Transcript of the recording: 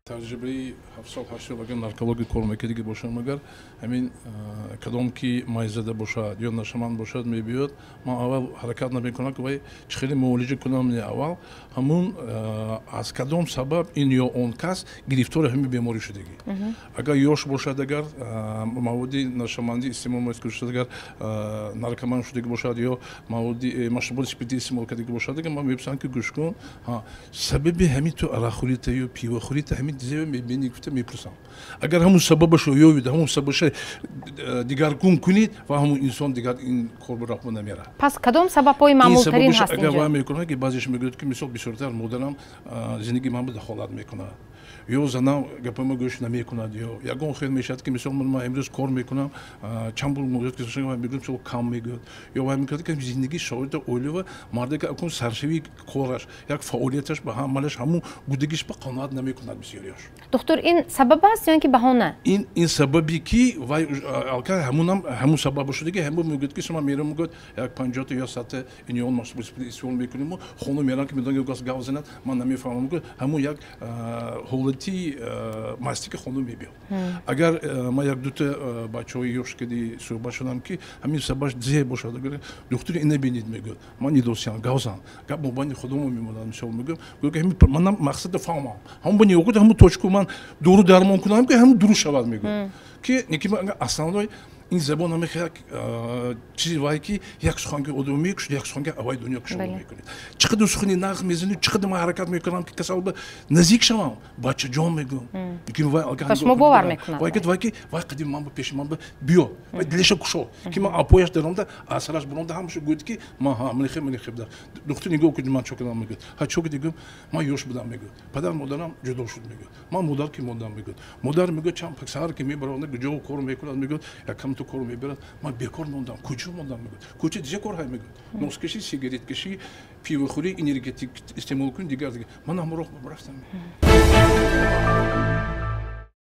Таҷрибаи 7 сол, 8 сол, агар наркология кор мекардиги бошам, агар ҳамин кадом ки майзада бошад ё нашаманд бошад, мебиёд, ман аввал ҳаракат намекунам, ки вай чӣ хеле муолиҷа кунам. Не, аввал ҳамун аз кадом сабаб ин ё он кас гирифтори ҳамин беморӣ шудагӣ. Агар ёш бошад, агар маводи нашамандӣ истеъмол мекушад, агар наркоман шудагӣ бошад ё маводи машруботи спиртӣ истеъмол кардагӣ бошад, агар ман мепурсам, ки гӯш кун, сабаби ҳамин ту арақхӯрита ё пивахӯрита ҳамин зева мебинӣ, гуфта мепурсам. Агар ҳамун сабабашо ёбед, ҳамун сабабаша дигаргун кунед ва ҳамун инсон дигар ин кор ба роҳ намерад. Пас кадом сабабҳои маъмултарин ҳаст? Агар вай мекунад, ки баъзеш мегӯяд, ки мисол, бисёртар модарам зиндагии ман ба дахолат мекунад ё занам гапама гӯш намекунад ё ягон хел мешавад, ки мисол, ман имрӯз кор мекунам, чанд пул мегӯяд, ки мегӯям, мисол, кам мегӯяд ё вай мекунад, ки зиндагии шароита оилава марде ки акун саршавии кораш, як фаъолияташ ба ҳамалаш, ҳамун будагиш ба қаноат намекунад бисёриёш. Духтур, ин сабаб аст ё ин ки баҳона? Ин сабаби ки вай алка ҳамунам ҳамун сабаб шудаги, ҳамун мегӯяд, ки шума мерам, мегӯяд, як 50-та ё 100-та ин ё он истифода мекунем, хона мерам, ки медонам, гап занад, ман намефаҳмам, мегӯяд, ҳамун як ҳолати мастӣ ки хона мебиёд. Агар ман як дута бачаҳои ёш кади суҳбат шудам, ки ҳамин сабабаш зе бошад, духтури ина бинед, мегӯяд, ман нидосиям, гап зан, гап мобайни худомо мемонад, мисол, мегӯям, гӯяд, ки ҳамин манам мақсада фаҳмам, ҳамон ба нигоҳ кунед, ҳамун точку ман дору дармон кунам, ки ҳамун дуруст шавад, мегӯяд, ки неки основной ин забон ҳаме як чизи вай, ки як сухан ки одам мекушад, як сухан ки авваи дунё кушода мекунед. Чӣ қадар сухани нағз мезанед, чӣ қадар ман ҳаракат мекунам, ки касал ба наздик шавам, бачаҷон мегӯям. Шумо бовар мекунад? Вай ки вай қадим ман ба пеши ман ба биё, вай дилаша кушо, ки ман апояш даромда, асараш буромда, ҳамаша гӯяд, ки ман ҳа манихе манихе буда. Духтур, нигоҳ кунед, ман чо кардам, мегӯяд. Ҳа, чо кардӣ, гӯям, ман ёш будам, мегӯяд, падар модарам ҷудо шуд, мегӯяд, ман модар ки мондам, мегӯяд, модар, мегӯяд, чанд саҳар ки мебаронда, куҷо кор мекунад, мегӯяд, якам ту кор мебарад, ман бекор мондам, куҷо мондам, мегӯяд, кӯча диҷа кор ҳай, мегӯяд, носкашӣ, сигареткашӣ, пивохӯрӣ, энергетик истеъмол кун, дигар дигар, ман ҳамроҳ рафтам.